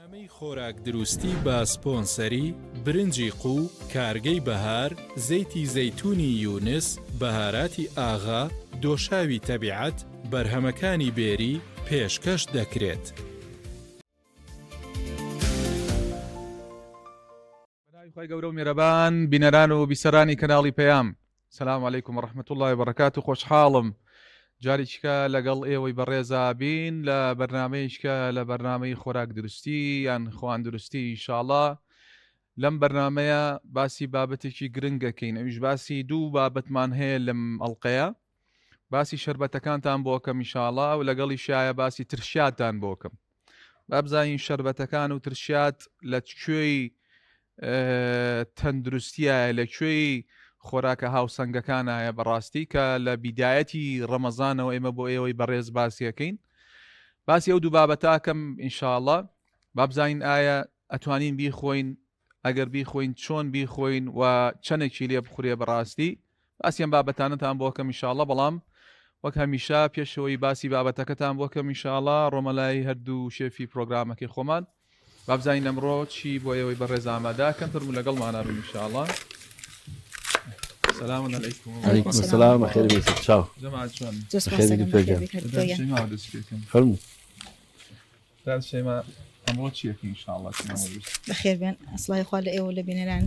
بەرنامەی خۆراک دروستی بە سپۆنسەری، برنجی قوو، کارگەی بەهار، زەیتی زەیتونی یونس، بەهاراتی ئاغا، دۆشاوی تەبیعەت، بەرهەمەکانی بێری، پێشکەش دەکرێت. بەناوی خوای گەورە و مێرەبان بینەران و بیسەرانی کەناڵی پەیام سلام علیکم و رحمة الله و بەرەکات و خۆشحاڵم جارێکیکە لەگەڵ ئێوەی بەڕێزا بین لە بەرنمەیەکە لە بەرنمەی خۆراک دروستی یان خوان دروستی ئینشاڵا لەم بەرنمەیە باسی بابەتێکی گرنگەکەین ئەویش باسی دوو بابەتمان هەیە لەم ئەڵلقەیە باسی شربەتەکانتان بۆکەم ئینشاڵا و لەگەڵی شایە باسی ترشیاتان بۆکەم با بزانین شەربەتەکان و ترشیات لە کوێی تەندروستیایە لە کوێی خۆراکە هاوسەنگەکانایە بەڕاستی کە لە بیدایەتی ڕەمەزانەوە ئێمە بۆ ئێوەی بەڕێز باسیەکەین باسی ئەو دوو بابەتاکەم ئینشاءڵە بابزانین ئایا ئەتوانین بیخۆین ئەگەر بیخۆین چۆن بیخۆین و چەنێکی لێ بخورێ بەڕاستی باسی ئەم بابەتانەتان بۆ کەم ئینشاڵڵا بەڵام وەک هەمیشە پێشەوەی باسی بابەتەکەتان بۆ کەم ئینشاڵڵا ڕۆمەلای هەردوو شێفی پرۆگرامەکەی خۆمان بابزانین ئەمڕۆ چی بۆ ئێوەی بەڕێز ئامادە کەم فەرموو لەگەڵمانە بن ئینشاڵڵا سلام علیکم علیکم السلام بەخێر بێیت چاو جەماعەت چۆن بەخێر بێیت دکتۆر گیان فەرموو داد شەیما ئەمڕۆ چی ئەکەی ان شاء اللە سینەما دروست. بەخێر بێن سڵاوی خوا لە ئێوە لە بینەران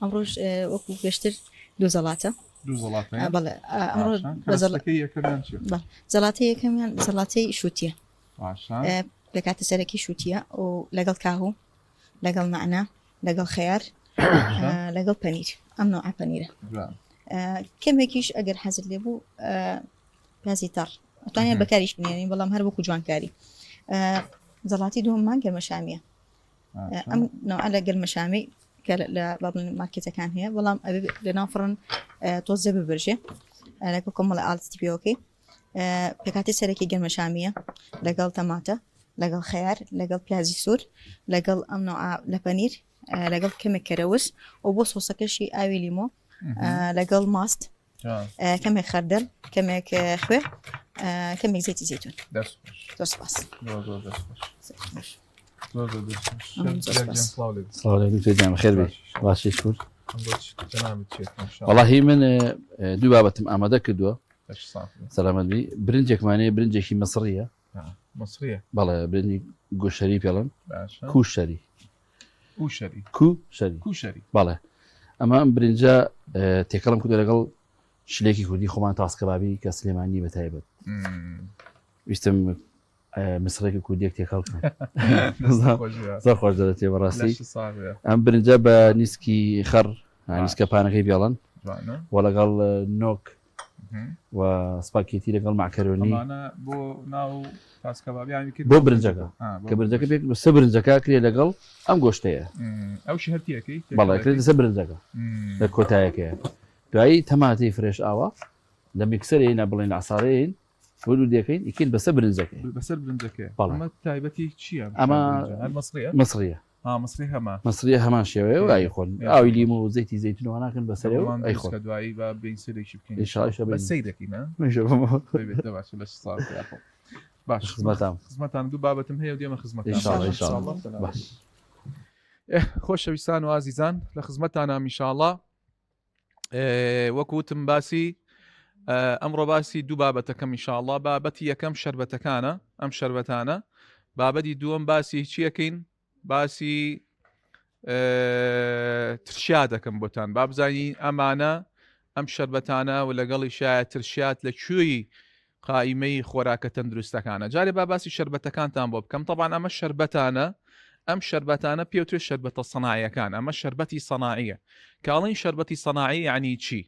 ئەمڕۆش وەکو پێشتر دوو زەڵاتە دوو زەڵاتە بەڵێ ئەمڕۆ بە زەڵاتەکەی یەکەمیان چیە بەڵێ زەڵاتەی یەکەمیان زەڵاتەی شووتیە باشە پێکهاتە سەرەکی شووتیە و لەگەڵ کاهو لەگەڵ نەعنا لەگەڵ خەیار لەگەڵ پەنیر ئەم نوعە پەنیرە کەمێکیش ئەگەر حەزت لێ بوو پیازی تەڕ ئەتوانێت بەکاریش بنێنین بەڵام هەر وەکو جوانکاری زەڵاتی دووەممان گەرمەشامیە ئەم نوعە لە گەرمەشامی کە لە بابن مارکێتەکان هەیە بەڵام لە ناو فڕن تۆزێ ببرژێ لەگەڵ کۆمەڵە ئاڵتی پێوەکەی پێکاتی سەرەکی گەرمەشامیە لەگەڵ تەماتە لەگەڵ خەیار لەگەڵ پیازی سوور لەگەڵ ئەم نوعە لە پەنیر لەگەڵ کەمێک کەرەوز و بۆ سۆسەکەشی ئاوی لیمۆ لەگەڵ ماست کەمێک خەردەل کەمێک خوێ کەمێک زەیتی زەیتون زۆر سپاس خێر بێ باشی شکر وەڵاهی من دوو بابەتم ئامادە کردووە سەلامەت بی برنجێکمانەیە برنجێکی مەسڕیە مصریە بەڵێ برنجی گۆشەری پێڵن کوشەری کوشەری کوشەری کوشەری بەڵێ ئەمە ئەم برنجە تێکەڵم کردو لەگەڵ شلێکی کوردی خۆمان تاسکەبابی کە سلێمانی بە تایبەت ویستم مسڕێکی کوردێک تێکەڵ بکەم زۆر خۆش دەرەچێ بەڕاستی ئەم برنجە بە نیسکی خەڕ نیسکە پانەکەی بێڵن و لەگەڵ نۆک و سپاکێتی لەگەڵ مەعکەرۆنی بۆ ناو بۆ برنجەکە کە برنجەکە پێک سە برنجەکە کرێ لەگەڵ ئەم گۆشتەیە ئەو هەرتیەکەی بەڵێ کرێت لەسەر برنجەکە لە کۆتایەکەیە دوایی تەماتەی فرێش ئاوا لە میکسەرەی نا بڵێن عسارەیەین ورد دەکەین ئیکەین بەسەر برنجەکەی بەسەر برنجەکەی بەڵێ ئەمە تایبەتی چییە ئەمە هەر مەسریە مەسریە ها مەسری هەمان مەسریە هەمان شێوەیە و ئەیخۆن ئاوی لیمۆ و زەیتی زەیتون و ناکەن بەسەرێ و ئەیخۆن ئەیخۆن دوایی با بین سەرێکی بکەین إن شاء الله بە سەیرەکەین ها دەبێت باشە لە ساڵ یاخۆ باش خزمەتان خزمەتان دوو بابەتم هەیە و دێمە خزمەتان إن شاء الله إن شاء إن شاء الله الله. باش خۆشەویستان و ئازیزان لە خزمەتانام إن شاء الله وەکو وتم باسی ئەمڕۆ باسی دوو بابەتەکەم إن شاء الله بابەتی یەکەم شربەتەکانە ئەم شربەتانە بابەتی دووەم باسی چیەکەین باسی ترشیا دەکەم بۆتان بابزانی ئەمانە ئەم شربەتانە و لەگەڵی شایە ترشیات لە کوێی قائیمەی خۆراکە تەندروستەکانە جارێ با باسی شەربەتەکانتان بۆ بکەم تەبان ئەمە شەربەتانە ئەم شەربەتانە پێوترێ شەربەتە سەناعیەکان ئەمە شەربەتی سەناعیە کاڵین شەربەتی سەناعی یعنی چی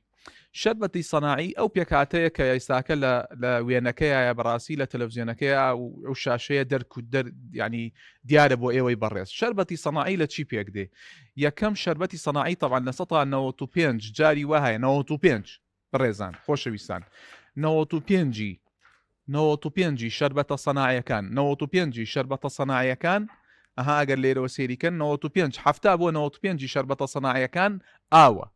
شەربەتی سەناعی ئەو پێکاتەیە کە ئێستاکە لە لە وێنەکەیە بەڕاستی لە تەلەڤزیۆنەکەیە و ئەو شاشەیە دەرک و دەر ینی دیارە بۆ ئێوەی بەڕێز شەربەتی سەناعی لە چی پێک دێ یەکەم شەربەتی سەناعی تەبعەن لە 95 جاری وهایە 95 بەڕێزان خۆشەویستان 95 ی 95 ی شەربەتە سەناعیەکان 95 ی شەربەتە سەناعیەکان ئەها ئەگەر لێرەوە سێریکەن 95 هەفتا بۆ 95 ی شەربەتە سەناعیەکان ئاوە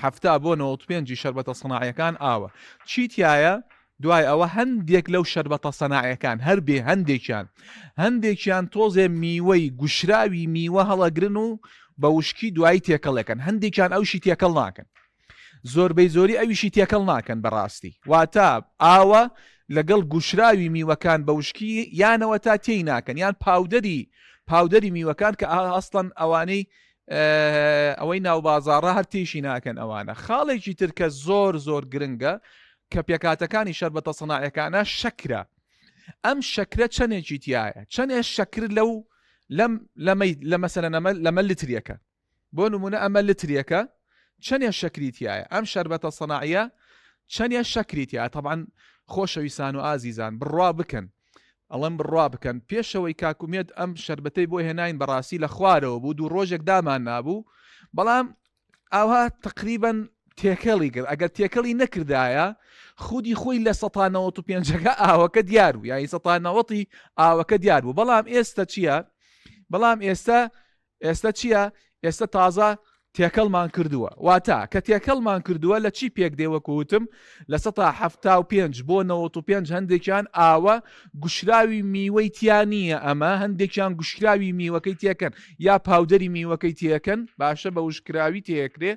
هەفتا بۆ 95 ی شەربەتە سەناعیەکان ئاوە چی تایە؟ دوای ئەوە هەندێک لەو شەربەتە سەناعیەکان هەر بێ هەندێکیان هەندێکیان تۆزێ میوەی گوشراوی میوە هەڵەگرن و بە وشکی دوایی تێکەڵێکن هەندێکیان ئەوشی تێکەڵ ناکەن زۆربەی زۆری ئەویشی تێکەڵ ناکەن بەڕاستی واتە ئاوە لەگەڵ گوشراوی میوەکان بە وشکی یانەوە تا تێی ناکەن یان پاودەری پاودەری میوەکان کە ئەسڵەن ئەوانەی ئەوەی ناوبازاڕە هەر تێشی ناکەن ئەوانە خاڵێکی تر کە زۆر زۆر گرنگە کە پێکاتەکانی شەربەتە سەناعەکانە شەکرە ئەم شەکرە چەندێکی تایە چەندێ شەکر لەو لەم لەمەی لە مەسەلەن ئەمە لەمە لترێکە بۆ نمونە ئەمە لترێکە چەندێ شەکری تایە ئەم شەربەتە سەناعیە چەندێ شەکری تایە تەبعەن خۆشەویستان و ئازیزان بڕوا بکەن ئەڵێم بڕوا بکەن پێشەوەی کاک ئومێد ئەم شەربەتەی بۆ هێناین بەڕاستی لە خوارەوە بوو دوو ڕۆژێک دامان نابوو بەڵام ئاوا تقریبن تێکەڵی کرد ئەگەر تێکەڵی نەکردایە خودی خۆی لە سەتانەوە و پێنجەکە ئاوەکە دیار بوو یانی سەتانەوەتی ئاوەکە دیار بوو بەڵام ئێستا چییە؟ بەڵام ئێستا ئێستا چییە؟ ئێستا تازە تێکەڵمان کردووە. واتە کە تێکەڵمان کردووە لە چی پێک دێ وەکو وتم 75% بۆ 95 هەندێکیان ئاوە گوشراوی میوەی تیا نییە ئەمە هەندێکیان گوشراوی میوەکەی تێکەن یا پاودەری میوەکەی تێکەن باشە بە وشکراوی تێکرێ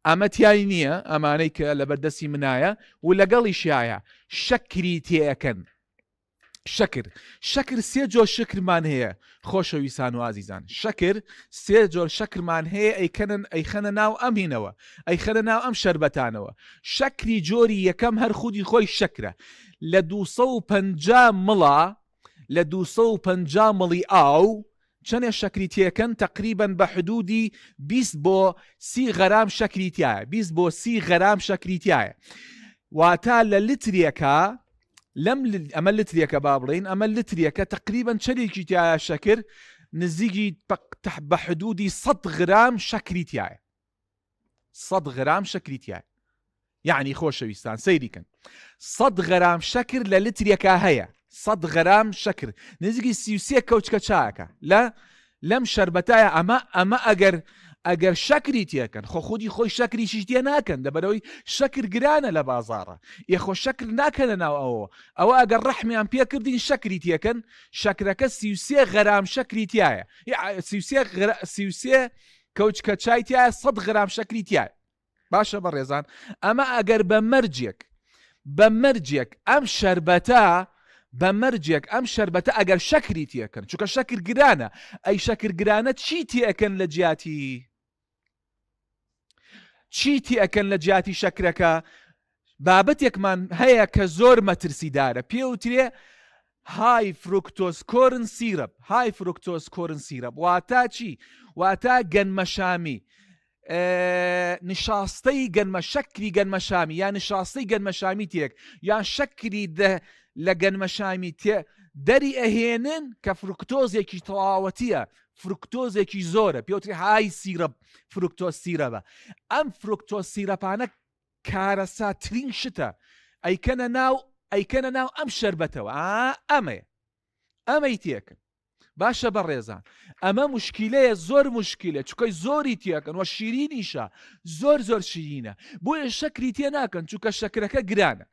ئەمە تیای نییە ئەمانەی کە لەبەردەستی منایە و لەگەڵیشایە شەکری تێەکەن شەکر شەکر سێ جۆر شەکرمان هەیە خۆشەویستان و ئازیزان شەکر سێ جۆر شەکرمان هەیە ئەیکەنن ئەیخەنە ناو ئەم هینەوە ئەیخەنە ناو ئەم شەربەتانەوە شەکری جۆری یەکەم هەر خودی خۆی شەکرە لە 250 مڵا لە 250 مڵی ئاو چەنێ شەکری تێکەن تەقریبەن بە حدودی 20 بۆ سی غەرام شەکری تایە 20 بۆ سی غەرام شەکری تایە واتە لە لترێکە لەم ئەمە لترێکە با بڵێین ئەمە لترێکە تقریبا چەندێکی تایە شەکر نزیکی بە حدودی 100 غرام شەکری تایە 100 غرام شەکری تایە یعنی خۆشەویستان سەیری کەن 100 غرام شەکر لە لترێکا هەیە 100 غرام شەکر نزیکی 33 کەوچکە چاکە لە لەم شەربەتایە ئەمە ئەمە ئەگەر ئەگەر شەکری تێکەن خۆ خودی خۆی شەکریشیش تێ ناکەن لەبەرەوەی شەکر گرانە لە بازاڕە ئێ خۆ شەکر ناکەنە ناو ئەوەوە ئەوە ئەگەر ڕەحمیان پێکردین شەکری تێکەن شەکرەکە 33 غەرام شەکری تایە 33 33 کەوچکە چای تایە 100 غرام شەکری تایە باشە بەڕێزان ئەمە ئەگەر بە مەرجێک بە مەرجێک ئەم شەربەتە بە مەرجێک ئەم شەربەتە ئەگەر شەکری تێکەن چونکە شەکر گرانە ئەی شەکر گرانە چی تێئەکەن لە جیاتی چی تێئەکەن لە جیاتی شەکرەکە بابەتێکمان هەیە کە زۆر مەترسیدارە پێوترێ high fructose corn syrup high fructose corn syrup واتا چی واتا گەنمەشامی نیشاستەی گەنمە شەکری گەنمەشامی یان نیشاستەی گەنمەشامی تێک یان شەکری دە لە گەنمەشامی تێ دەری ئەهێنن کە فرکتۆزێکی تەواوەتیە فرکتۆزێکی زۆرە پێوتری high syrup fructose syrup ە ئەم fructose syrup انە کارەساترین شتە ئەیکەنە ناو ئەیکەنە ناو ئەم شەربەتەوە ئەمەیە ئەمەی تێکن باشە بەڕێزان ئەمە مشکیلەیە زۆر مشکیلە چکەی زۆری تێکەن وە شیرینیشە زۆر زۆر شیرینە بۆیە شەکری تێ ناکەن چونکە شەکرەکە گرانە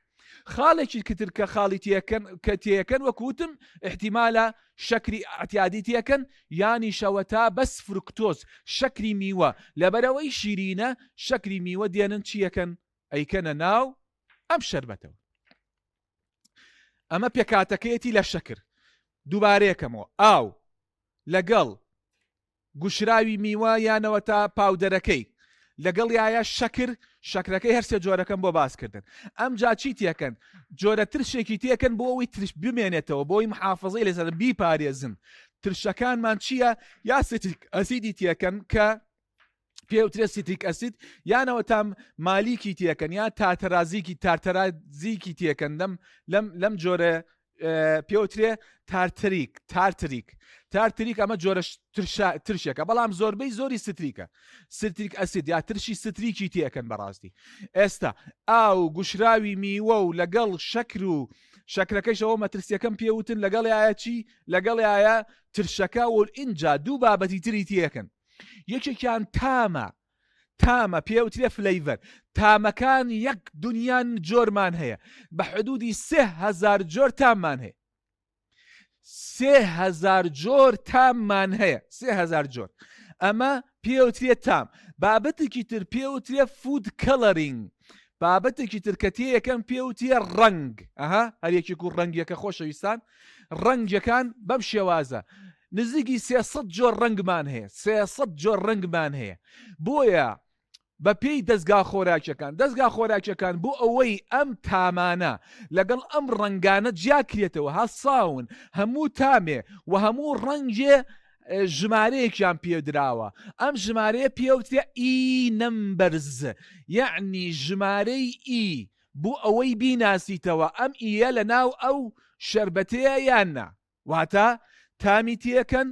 خاڵێکی کتر کە خاڵی تێکەن کە تێکەن وەکوتم احتیمالە شەکری ئەعتیادی تێکەن یانی شەوەتا بەس فرکتۆز شەکری میوە لەبەرەوەی شیرینە شەکری میوە دێنن چیەکەن ئەیکەنە ناو ئەم شەربەتەوە ئەمە پێکاتەکەیەتی لە شەکر دووبارەیەکەمەوە ئاو لەگەڵ گوشراوی میوە یانەوە تا پاودەرەکەی لەگەڵ یایە شەکر شەکرەکەی هەرسێ جۆرەکەم بۆ باس کردن ئەم جا چی تێکەن جۆرە ترشێکی تێکەن بۆ ئەوەی ترش بمێنێتەوە بۆی محافظەی لەسەر بیپارێزن ترشەکانمان چییە یا citric acid ی تێکەن کە پێوترێ citric acid یانەوە تام مالیکی تێکەن یا تاتەرازیکی تارتەرازیکی تێکەن لەم لەم لەم جۆرە پێوترێ tartaric tartaric tartaric ئەمە جۆرە ترشێکە بەڵام زۆربەی زۆری ستریکە citric acid یا ترشی ستریکی تێکەن بەڕاستی ئێستا ئاو گوشراوی میوە و لەگەڵ شەکر و شەکرەکەشەوە مەترسیەکەم پێوتن لەگەڵ یایە چی لەگەڵ یایە ترشەکە و ئینجا دوو بابەتی تری تێکەن یەکێکیان تامە. تامە پێوترێ flavor تامەکان یەک دنیان جۆرمان هەیە بە حدودی 3000 جۆر تاممان هەیە 3000 جۆر تاممان هەیە 3000 جۆر ئەمە پێوترێ تام بابەتێکی تر پێوترێ food coloring بابەتێکی تر کە تێیەکەم پێوترێ ڕەنگ ئەها هەر یەکێک و ڕەنگێکە خۆشەویستان ڕەنگەکان بەم شێوازە نزیکی 300 جۆر ڕەنگمان هەیە 300 جۆر ڕەنگمان هەیە بۆیە بە پێی دەزگا خۆراکیەکان دەزگا خۆراکیەکان بۆ ئەوەی ئەم تامانە لەگەڵ ئەم ڕەنگانە جیاکرێتەوە هەساون هەموو تامێ و هەموو ڕەنگێ ژمارەیەکیان پێدراوە ئەم ژمارەیە پێوترێ E numbers یەعنی ژمارەی E بۆ ئەوەی بیناسیتەوە ئەم E یە لە ناو ئەو شەربەتەیە یان نا واتە تامی تێکەن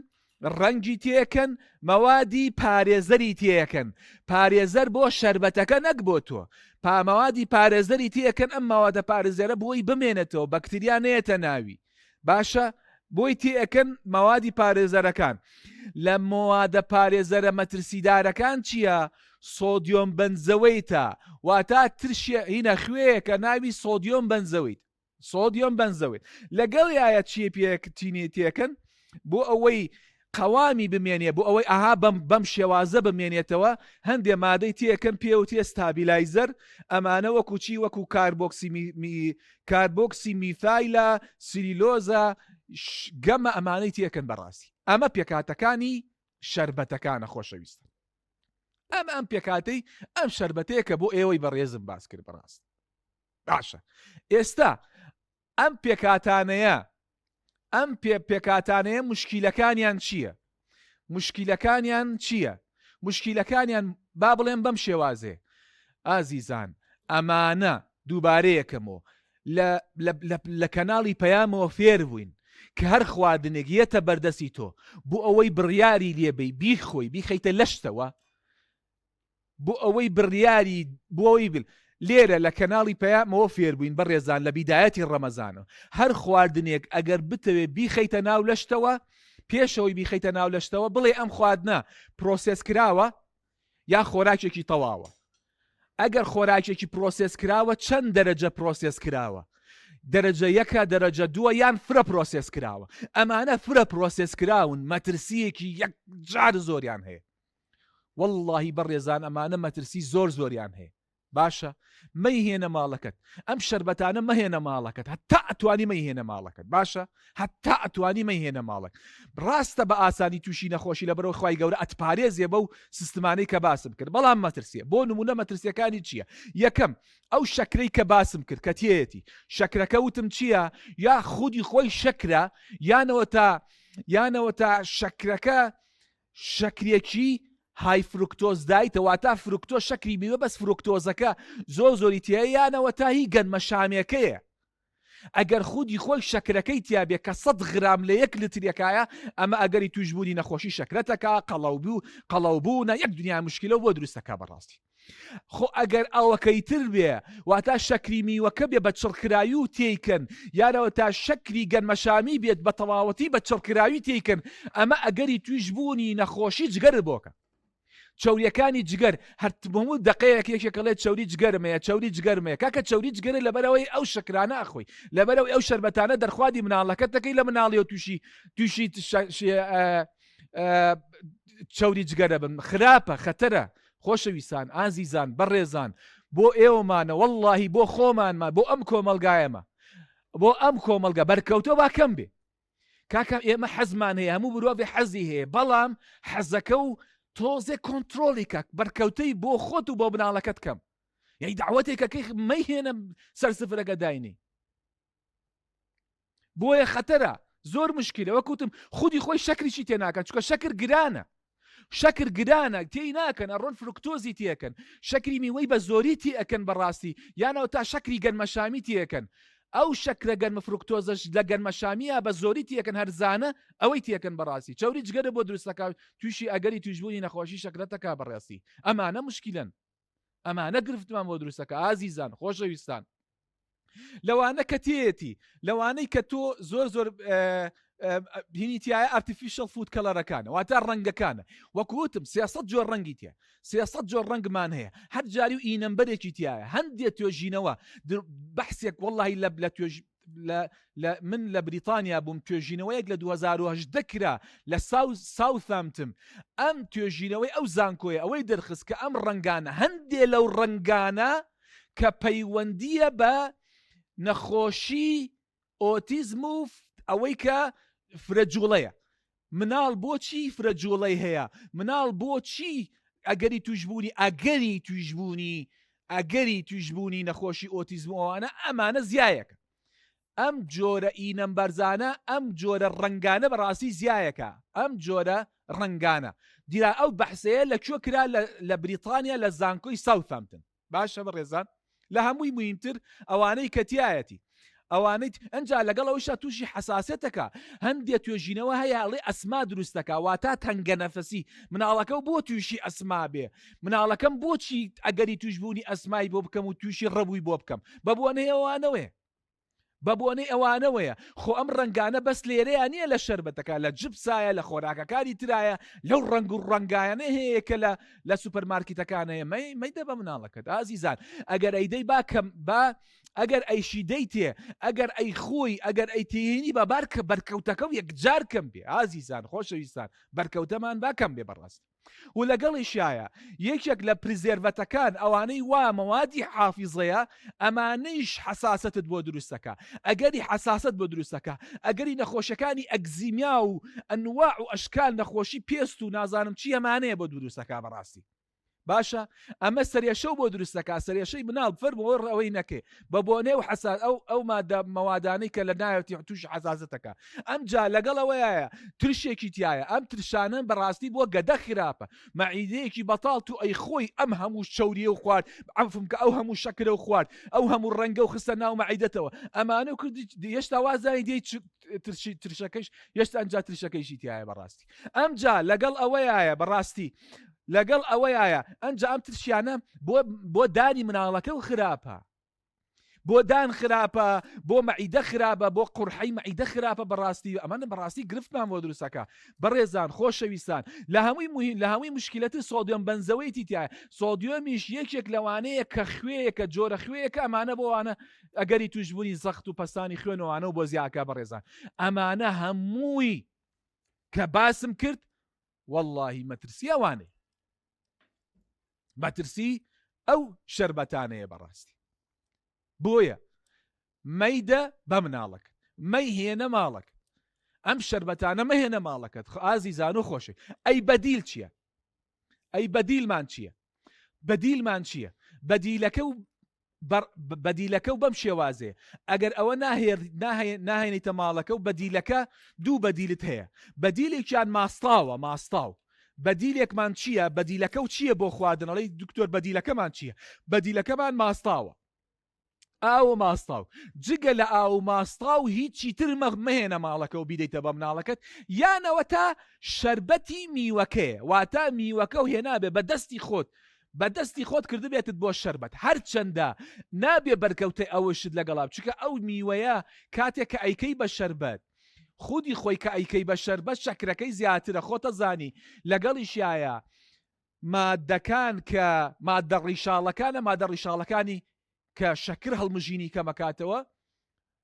ڕەنگی تێکەن مەوادی پارێزەری تێکەن پارێزەر بۆ شەربەتەکە نەک بۆ تۆ پامەوادی پارێزەری تێکەن ئەم ماوادە پارێزەرە بۆی بمێنێتەوە بەکتریا نێتە ناوی باشە بۆی تێئەکەن مەوادی پارێزەرەکان لە مەوادە پارێزەرە مەترسیدارەکان چییە؟ sodium benzoate ە واتا ترشیە هینە خوێیەکە ناوی sodium benzoate sodium benzoate لەگەڵ یایە چیە پێک تینی تێکەن بۆ ئەوەی قەوامی بمێنێ بۆ ئەوەی ئەها بەم بەم شێوازە بمێنێتەوە هەندێ مادەی تێکەن پێوترێ stabilizer ئەمانە وەکو چی وەکو carboxy carboxy methyl cellulose گەمە ئەمانەی تێکەن بەڕاستی ئەمە پێکاتەکانی شەربەتەکانە خۆشەویستە ئەم ئەم پێکاتەی ئەم شەربەتەیە کە بۆ ئێوەی بەڕێزم باس کرد بەڕاست باشە ئێستا ئەم پێکهاتانەیە ئەم پێ پێکهاتانەیە مشکیلەکانیان چییە؟ مشکیلەکانیان چییە؟ مشکیلەکانیان با بڵێم بەم شێوازێ ئازیزان ئەمانە دووبارەیەکەمەوە لە لە کەناڵی پەیامەوە فێر بووین کە هەر خواردنێک یەتە بەردەستی تۆ بۆ ئەوەی بڕیاری لێبەی بیخۆی بیخەیتە لەشتەوە بۆ ئەوەی بڕیاری بۆ ئەوەی بل لێرە لە کەناڵی پەیامەوە فێربووین بەڕێزان لە بیدایەتی ڕەمەزانەوە هەر خواردنێک ئەگەر بتەوێ بیخەیتە ناو لەشتەوە پێشەوەی بیخەیتە ناو لەشتەوە بڵێ ئەم خواردنە process کراوە یا خۆراکێکی تەواوە ئەگەر خۆراکێکی process کراوە چەند دەرەجە process کراوە دەرەجە یەکە دەرەجە دووە یان فرە process کراوە ئەمانە فرە process کراون مەترسیەکی یەکجار زۆریان هەیە وەڵڵاهی بەڕێزان ئەمانە مەترسی زۆر زۆریان هەیە باشە مەیهێنە ماڵەکەت ئەم شەربەتانە مەهێنە ماڵەکەت هەتا ئەتوانی مەیهێنە ماڵەکەت باشە هەتا ئەتوانی مەیهێنە ماڵک ڕاستە بە ئاسانی تووشی نەخۆشی لە بەرەوە خی گەورە ئەتپارێزێ بەو سیستمانەی کە باسم کرد بەڵام مەترسیە بۆ نمونە مەترسیەکانی چییە یەکەم ئەو شەکرەی کە باسم کرد کە تێیەتی شەکرەکە وتم چییە یا خودی خۆی شەکرە یانەوە تا یانەوە تا شەکرەکە شەکرێکی high fructose diet ە واتا فرکتۆز شەکری میوە بەس فرکتۆزەکە زۆر زۆری تیایە یانەوە تا هی گەنمە شامێکەیە ئەگەر خودی خۆی شەکرەکەی تیابێ کە 100 غرام لە یەک لترێکایە ئەمە ئەگەری توشبوونی نەخۆشی شەکرەتەکە قەڵەوبوو قەڵەوبوونە یەک دنیا مشکلە بۆ دروستەکە بەڕاستی خۆ ئەگەر ئەوەکەی تر بێ واتا شەکری میوەکە بێ بە چڕکراوی و تێیکەن یانەوە تا شەکری گەنمەشامی بێت بە تەواوەتی بە چڕکراوی تێیکەن ئەمە ئەگەری تویشبوونی نەخۆشی جگەرت بۆکە چەوریەکانی جگەر هەر هەموو دقەیەک یەکێک ئەڵێ چەوری جگەرمەیە چەوری جگەرمەیە کاکە چەوری جگەرە لەبەرەوەی ئەو شەکرانە ئەخۆی لەبەرەوەی ئەو شەربەتانە دەرخوادی مناڵەکەت دەکەی لە مناڵیەوە تووشی تووشی چەوری جگەرە بن خراپە خەتەرە خۆشەویستان ئازیزان بەڕێزان بۆ ئێوەمانە وەڵڵاهی بۆ خۆمانمە بۆ ئەم کۆمەڵگایەمە بۆ ئەم کۆمەڵگە بەرکەوتە با کەم بێ کاکە ئێمە حەزمان هەیە هەموو مرۆڤ حەزی هەیە بەڵام حەزەکە و تۆزێ کۆنتترۆلی کاک بەرکەوتەی بۆ خۆت و بۆ مناڵەکەت کەم یەی داوەتێکەکەی مەیهێنە سەر سفرەکە داینی بۆیە خەتەرە زۆر مشکلە وەک وتم خودی خۆی شەکریشی تێ ناکەن چونکە شەکر گرانە شەکر گرانە تێی ناکەن ئەڕۆن فرکتۆزی تێکەن شەکری میوەی بە زۆری تێ ئەکەن بەڕاستی یانەوە تا شەکری گەنمەشامی تێکەن ئەو شەکرە گەنمە فرکتۆزەش لە گەنمەشامیە بە زۆری تێکەن هەرزانە ئەوەی تێکەن بەڕاستی چەوری جگەرە بۆ دروستەکە تووشی ئەگەری توشبوونی نەخۆشی شەکرەتەکە بەڕاستی ئەمانە مشکلەن ئەمانە گرفتمان بۆ دروستەکە ئازیزان خۆشەویستان لەوانە کە تێیەتی لەوانەی کە تۆ زۆر زۆر هینی تایە artificial food color ەکانە واتە ڕەنگەکانە وەکوتم 300 جۆر ڕەنگی تیا 300 جۆر ڕەنگمان هەیە هەر جاری و E number ێکی تایە هەندێک توێژینەوە بەحسێک وەڵی لە لە توێژ لە من لە بریتانیا بووم توێژینەوەیەک لە 2010 کرا لە ساو ساوثامتم ئەم توێژینەوەی ئەو زانکۆیە ئەوەی دەرخست کە ئەم ڕەنگانە هەندێ لەو ڕەنگانە کە پەیوەندیە بە نەخۆشی ئۆتیزم و ئەوەی کە فرە جوڵەیە مناڵ بۆچی فرە جوڵەی هەیە مناڵ بۆچی ئەگەری توشببوونی ئەگەری توشببوونی ئەگەری توشببوونی نەخۆشی ئۆتیزم ئەوانە ئەمانە زیایەکە ئەم جۆرە E numbers انە ئەم جۆرە ڕەنگانە بەڕاستی زیایەکە ئەم جۆرە ڕەنگانە دیرا ئەو بەحسەیە لە کوێ کرا لە بریتانیا لە زانکۆی ساوثامتن باشە بەڕێزان لە هەمووی موهیمتر ئەوانەی کە تیایەتی ئەوانەی ئەجا لەگەڵ ئەوشا تووشی حساسێتەکە هەندێ توێژینەوە هەیە ئەڵێ ئەسما دروستەکە واتا تەنگە نەفەسی مناڵەکە و بۆ تووشی ئەسما بێ مناڵەکەم بۆچی ئەگەری توشببوونی ئەسمای بۆ بکەم و تووشی ڕەبووی بۆ بکەم بە بۆنەیەوانەوەیە بە بۆنەی ئەوانەوەیە خۆ ئەم ڕەنگانە بەس لێرەیا نییە لە شەربەتەکە لە جپسایە لە خۆراکەکانی ترایە لەو ڕەنگ و ڕەنگایانە هەیە کە لە لە سوپەر مارکیتەکان هەیە مەی مەیدە بە مناڵەکەت ئازیزان ئەگەر ئەیدەی با کەم با ئەگەر ئەیشی دەیتێ ئەگەر ئەی خۆی ئەگەر ئەی تێینی بە بار کە بەرکەوتەکە و یەکجار کەم بێ ئازیزان خۆشەویستان بەرکەوتەمان با کەم بێ بەڕاستی و لەگەڵیشایە یەکێک لە preservative ەکان ئەوانەی وا مەوادی حافیزەیە ئەمانەیش حەساستت بۆ دروستەکە ئەگەری حەساست بۆ دروستەکە ئەگەری نەخۆشەکانی ئەگزیمیا و ئەنواع و ئەشکال نەخۆشی پێست و نازانم چی ئەمانەیە بۆ دروستەکە بەڕاستی باشە ئەمە سەرێشە و بۆ دروستەکە سەرێشەی مناڵ فەرمەوە ئەوەی نەکەی بە بۆنەی و حەسا ئەو ئەو مادە مەوادانەی کە لە ناوێتی تووشی حەزازەتەکە ئەمجا لەگەڵ ئەوەیە ترشێکی تایە ئەم ترشانە بەڕاستی بۆ گەدە خراپە مەعیدەیەکی بەتاڵ تو ئەی خۆی ئەم هەموو چەوریە و خوارد عەفم کە ئەو هەموو شەکرە و خوارد ئەو هەموو ڕەنگە و خستە ناو مەعیدەتەوە ئەمانە و کردی هێشتا وازانی دێی ترشی ترشەکەش هێشتا ئەنجا ترشەکەیشی تایە بەڕاستی ئەمجا لەگەڵ ئەوەیە بەڕاستی لەگەڵ ئەوەیە ئەنجا ئەم ترشیانە بۆ بۆ دانی مناڵەکە و خراپە بۆ دان خراپە بۆ مەعیدە خراپە بۆ قورحەی مەعیدە خراپە بەڕاستی ئەمانە بەڕاستی گرفتمان بۆ دروستەکە بەڕێزان خۆشەویستان لە هەمووی مهم لە هەمووی مشکلەتر سۆدیۆم بەنزەوەیتی تایە سۆدیۆمیش یەکێک لەوانەیە کە خوێیەکە جۆرە خوێیەکە ئەمانە بۆوانە ئەگەری توشبوونی زەخت و پەستانی خوێنەوانە و بۆ زیاکە بەڕێزان ئەمانە هەمووی کە باسم کرد واللهی مەترسی ئەوانەی مەترسی ئەو شەربەتانەیە بەڕاستی بۆیە مەیدە بە مناڵەکە مەیهێنە ماڵەکە ئەم شەربەتانە مەهێنە ماڵەکەت ئازیزان و خۆشی ئەی بەدیل چییە؟ ئەی بەدیلمان چییە؟ بەدیلمان چییە؟ بەدیلەکە و بەدیلەکە و بەم شێوازەیە ئەگەر ئەوە ناهێنیتە ماڵەکە و بەدیلەکە دوو بەدیلت هەیە بەدیلێکیان ماستاوە ماستاو بەدیلێکمان چییە بەدیلەکە و چییە بۆ خواردنەڵی دکتۆر بەدیلەکەمان چییە بەدیلەکەمان ماستاوە ئاو و ماستاو جگە لە ئاو و ماستاو هیچی تر مەهێنە ماڵەکە و بیدەیتە بە مناڵەکەت یانەوە تا شەربەتی میوەکەیە واتە میوەکە و هێنابێ بە دەستی خۆت بە دەستی خۆت کردبێتت بۆ شەربەت هەرچەندە نابێ بەرکەوتەی ئەوشت لەگەڵا چونکە ئەو میوەیە کاتێک کە ئەیکەی بە شەربەت خودی خۆی کە ئەیکەی بە شەربەت شەکرەکەی زیاترە خۆتە زانی لەگەڵیشایە مادەکان کە مادە ڕیشاڵەکانە مادە ڕیشاڵەکانی کە شەکر هەڵمژینی کەمەکاتەوە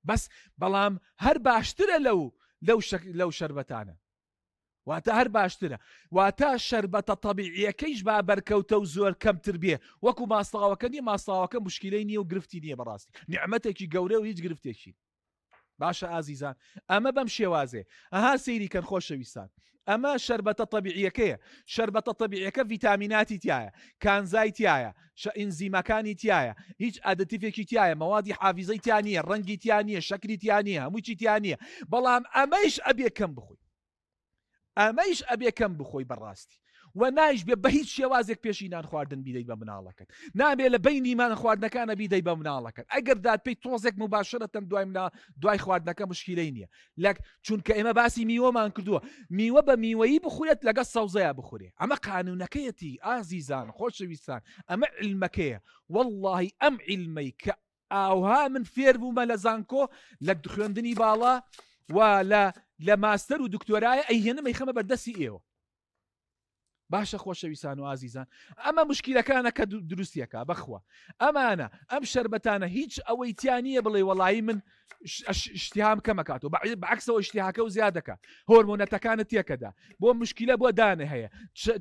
بەس بەڵام هەر باشترە لەو لەو لەو شەربەتانە واتە هەر باشترە واتە شەربەتە تەبیعیەکەیش با بەرکەوتە و زۆر کەمتر بێ وەکو ماستاوەکە نیە ماستاوەکە مشکلەی نییە و گرفتی نییە بەڕاستی نیعمەتێکی گەورە و هیچ گرفتێکی باشە ئازیزان ئەمە بەم شێوازێ ئەها سەیری کەن خۆشەویستان ئەمە شەربەتە تەبیعیەکەیە شەربەتە تەبیعەکە ڤیتامیناتی تایە کانزای تایە شە ئینزیمەکانی تایە هیچ additive ێکی تایە مەوادی حافیزەی تیا نییە ڕەنگی تیا نییە شەکری تیا نییە هەمووی چی تیا نییە بەڵام ئەمەیش ئەبێ کەم بخۆی ئەمەیش ئەبێ کەم بخۆی بەڕاستی و نایش بێ بە هیچ شێوازێک پێشی نان خواردن بیدەیت بە مناڵەکەت نابێ لە بینی مان خواردنەکانە بیدەی بە مناڵەکەت ئەگەر دات پێی تۆزێک مباشرەتەن دوای منا دوای خواردنەکە مشکیلەی نییە لەک چونکە ئێمە باسی میوەمان کردووە میوە بە میوەیی بخورێت لەگە سەوزەیە بخورێ ئەمە قانونەکەیەتی ئازیزان خۆشەویستان ئەمە علمەکەیە واللهی ئەم علمەی کە ئاوها من فێر بوومە لە زانکۆ لە خوێندنی باڵا و لە لە ماستەر و دکتۆرایە ئەیهێنم ئەیخەمە بەردەستی ئێوە. باشە خۆشەویستان و ئازیزان ئەمە مشکیلەکانە کە دروستیەکە بەخوا ئەمانە ئەم شەربەتانە هیچ ئەوەی تیا نییە بڵێ وەڵایی من اشتهام کەمەکاتەوە بەعکسەوە اشتهاکە و زیادەکە هۆرمۆنەتەکانت تێکەدا بۆ مشکیلە بۆ دانە هەیە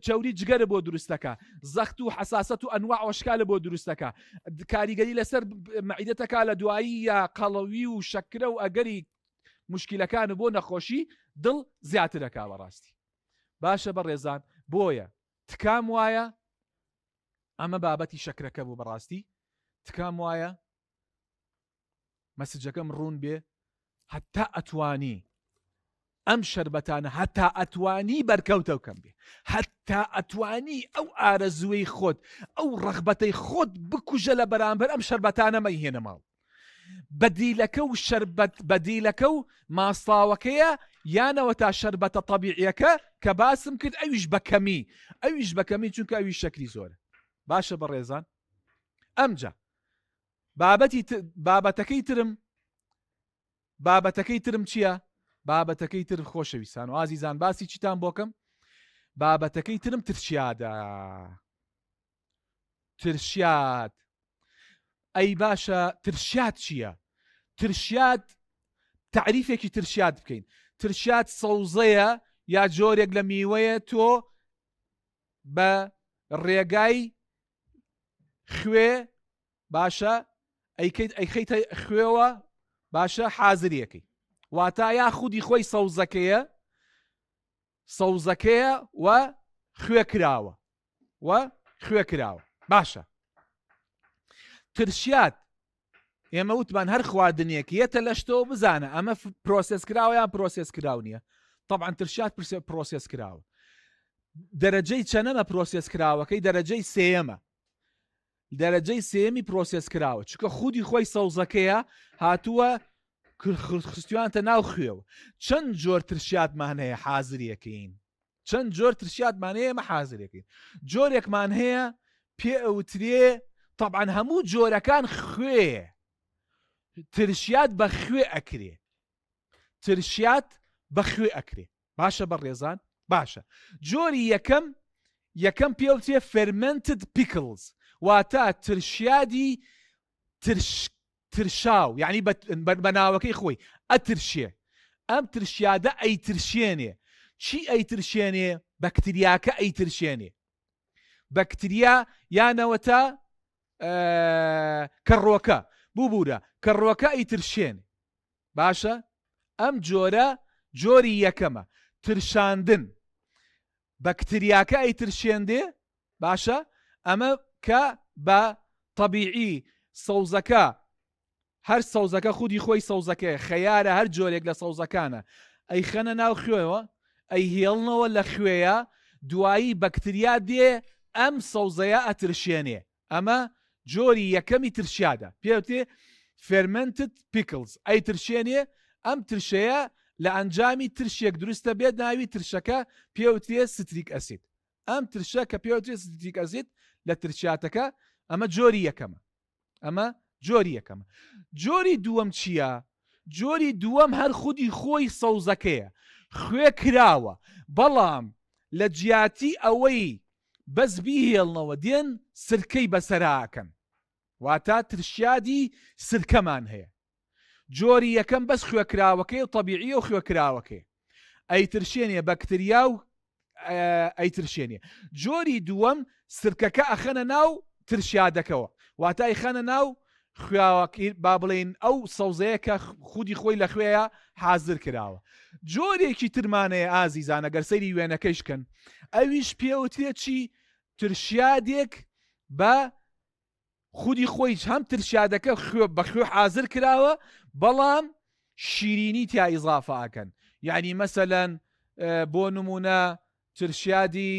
چەوری جگەرە بۆ دروستەکە زەخت و حساسەت و ئەنواع وەشکالە بۆ دروستەکە کاریگەری لەسەر مەعیدەتەکە لە دوایی یا قەڵەوی و شەکرە و ئەگەری مشکیلەکان و بۆ نەخۆشی دڵ زیاترەکە بەڕاستی باشە بەڕێزان بۆیە تکام وایە ئەمە بابەتی شەکرەکە بوو بەڕاستی تکام وایە مەسجەکەم ڕوون بێ هەتا ئەتوانی ئەم شربەتانە هەتا ئەتوانی بەرکەوتە و کەم بێ هەتا ئەتوانی ئەو ئارەزووی خۆت ئەو ڕەغبەتەی خۆت بکوژە لە بەرامبەر ئەم شربەتانە مەیهێنە ماڵ بەدیلەکە و شەربەت بەدیلەکە و ماستاوەکەیە یانەوە تا شەربەتە تەبیعیەکە کە باسم کرد ئەویش بە کەمی ئەویش بە کەمی چونکە ئەویش شەکری زۆرە باشە بەڕێزان ئەمجا بابەتی بابەتەکەی ترم بابەتەکەی ترم چییە؟ بابەتەکەی تر خۆشەویستان و ئازیزان باسی چیتان بۆکەم بابەتەکەی ترم ترشیادە ترشیات ئەی باشە ترشیات چییە؟ ترشیات تعریفێکی ترشیات بکەین ترشیات سەوزەیە یا جۆرێک لە میوەیە تۆ بە ڕێگای خوێ باشە ئەیکەیت ئەیخەیتە خوێوە باشە حازریەکەی واتا یا خودی خۆی سەوزەکەیە سەوزەکەیە و خوێ کراوە و خوێ کراوە باشە ترشیات ئێمە وتمان هەر خواردنێک یەتە لەشتەوە بزانە ئەمە process کراوە یان process کراو نییە طبعا ترشیات پرسێ process کراوە دەرەجەی چەنەمە process کراوەکەی دەرەجەی سێیەمە دەرەجەی سێیەمی process کراوە چونکە خودی خۆی سەوزەکەیە هاتووە خستویانتە ناو خوێوە چەند جۆر ترشیاتمان هەیە حازریەکەین چەند جۆر ترشیاتمان هەیە ئێمە حازرەکەین جۆرێکمان هەیە پێ ئەوترێ طبعا هەموو جۆرەکان خوێ ترشیات بە خوێ ئەکرێ ترشیات بە خوێ ئەکرێ باشە بەڕێزان باشە جۆری یەکەم یەکەم پێوترێ fermented pickles واتە ترشیادی ترش ترشاو یعنی بە ناوەکەی خۆی ئەترشێ ئەم ترشیادە ئەیترشێنێ چی ئەیترشێنێ بەکتریاکە ئەیترشێنێ بەکتریا یانەوەتا کەڕۆکە ببوورە کەڕۆکە ئەیترشێنێ باشە ئەم جۆرە جۆری یەکەمە ترشاندن بەکتریاکە ئەیترشێندێ باشە ئەمە کە بە تەبیعی سەوزەکە هەر سەوزەکە خودی خۆی سەوزەکەیە خەیارە هەر جۆرێک لە سەوزەکانە ئەیخەنە ناو خوێەوە ئەیهێڵنەوە لە خوێیە دوایی بەکتریا دێ ئەم سەوزەیە ئەترشێنێ ئەمە جۆری یەکەمی ترشیادە پێوتێ fermented pickles ئەیترشێنێ ئەم ترشەیە لە ئەنجامی ترشێک دروستە بێت ناوی ترشەکە پێوترێ citric acid ئەم ترشە کە پێوترێ citric acid لە ترشیاتەکە ئەمە جۆری یەکەمە ئەمە جۆری یەکەمە جۆری دووەم چییە؟ جۆری دووەم هەر خودی خۆی سەوزەکەیە خوێ کراوە بەڵام لە جیاتی ئەوەی بەس بیهێڵنەوە دێن سرکەی بەسەراکەن واتا ترشیادی سرکەمان هەیە جۆری یەکەم بەس خوێکراوەکەی و تەبیعیە و خوێکراوەکەی ئەیترشێنێ بەکتریا و ئەیترشێنێ جۆری دووەم سرکەکە ئەخەنە ناو ترشیادەکەوە واتە ئەیخەنە ناو خوێاوەکەی با بڵێین ئەو سەوزەیە کە خودی خۆی لە خوێیە حازر کراوە جۆرێکی ترمانەیە ئازیزان ئەگەر سەیری وێنەکەیش کەن ئەویش پێوترێت چی ترشیادێک بە خودی خۆی هەم ترشیادەکە خوێ بە خوێ حازر کراوە بەڵام شیرینی تیا ئیزافە ئەکەن یعنی مەسەلەن بۆ نمونە ترشیادی